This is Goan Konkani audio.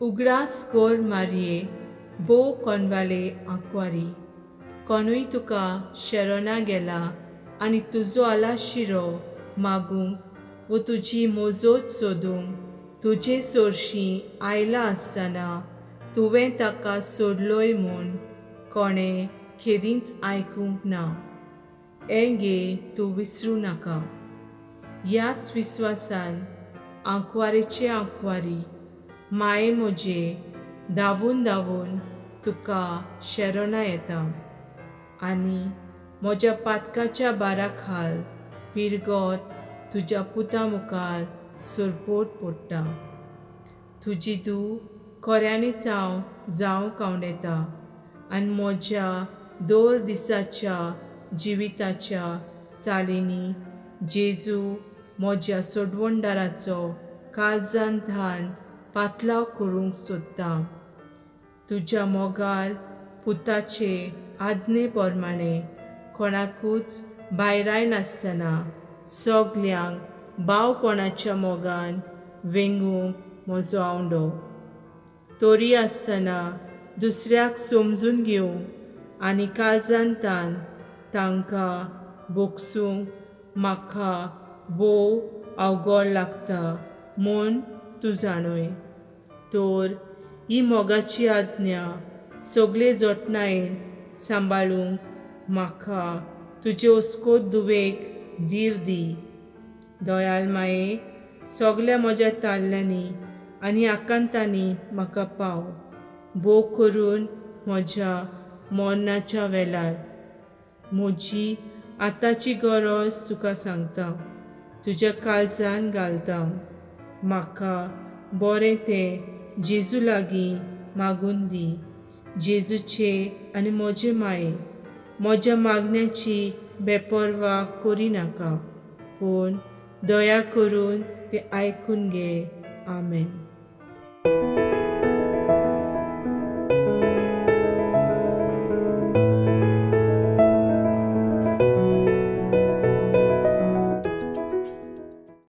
उगडास कर मारये, भोव कोनवाले आंकवारी, कोणूय तुका शेरोना गेला आनी तुजो आलाशिरो मागूंक वो तुजी मोजोत सोदूंक तुजे सोरशीं आयला आसतना तुवें ताका सोडलोय म्हूण कोणें केदींच आयकूंक ना. हें गे तूं विसरूं नाका. ह्याच विस्वासान आंकवारेचे आंकवारी माये म्हजे धांवून धांवून तुका शेरोना येता आनी म्हज्या पातकाच्या बारा खाल पिरगोत तुज्या पुता मुखार सरपोट पडटा. तुजी धूव खोऱ्यांनीच हांव जावंक आंवडेता आनी म्हज्या दर दिसाच्या जिविताच्या चालींनी जेजू म्हज्या सोडवणदाराचो काळजान थान पातलाव करूंक सोदता. तुज्या मोगाल पुताचे आज्ञे प्रमाणे कोणाकूच भायराय नासतना सगल्यांक भावपणाच्या मोगान वेंगूंक म्हजो आवंडो. तरी आसतना दुसऱ्याक समजून घेवंक आनी काळजान तान तांकां भोगसूंक म्हाका भोव अवघड लागता म्हूण तूं जाणूय. तर ही मोगाची आज्ञा सगळे जतनायेन सांबाळूंक म्हाका तुजे ओस्कोत धुवेक धीर दी. दयाल माये, सगल्या म्हज्या ताल्ल्यांनी आनी आकांतांनी म्हाका पाव, भोव करून म्हज्या मरणाच्या वेळार. म्हजी आतांची गरज तुका सांगता, तुज्या काळजान घालता. म्हाका बरें तें जेजू लागीं मागून दी. जेजूचे आनी म्हजे माये, म्हज्या मागण्याची बेपर्वा करिनाका, पूण दया करून तें आयकून घे. आमेन.